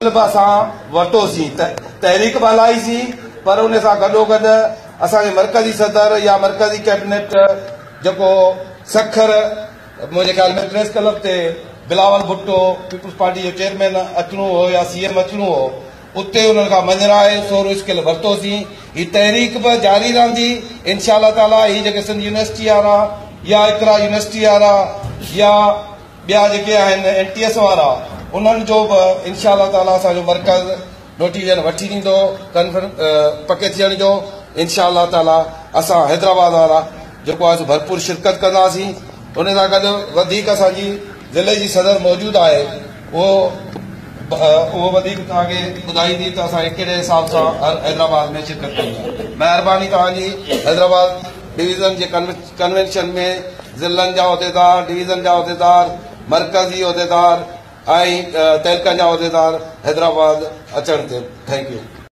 به اسان ورتوسين، تحريڪ به هلائيسين پر ان سان گڏوگڏ اسان جي مرڪزي صدر يا مرڪزي ڪيبنيٽ جيڪو سکر منهنجي خيال ۾ پريس ڪلب تي بلاول ڀٽو پيپلز پارٽي جو چيئرمين اچڻو هو يا سي ايم اچڻو هو اتي انهن کان مڃرائي سورو اسڪيل ورتوسين. هي تحريڪ به جاري رهندي انشاء الله تعالي. هي جيڪي سنڌ يونيورسٽي وارا يا اقرا يونيورسٽي وارا يا ٻيا جيڪي آهن اين ٽي ايس وارا انهن جو به انشاء الله تعالي اسان جو مرڪز نوٽيفڪيشن وٺي ڏيندو ڪنفرم پڪي ٿيڻ جو. انشاء الله تعالي اسان حيدرآباد وارا جيڪو آهي سو ڀرپور شرڪت ڪنداسين. ان سان گڏ وڌيڪ اسان جي ضلعي جي صدر موجود آهي، اهو وڌيڪ توهان کي ٻڌائيندي ته اسان ڪهڙي حساب سان حيدرآباد ۾ شرڪت ڪئي آهي. مهرباني توهان جي. حيدرآباد ڊويزن جي ڪنوينشن ۾ ضلعن جا عهديدار، ڊويزن جا عهديدار، مرڪزي عهديدار ۽ تعلقن جا عهديدار حيدرآباد اچڻ تي thank you.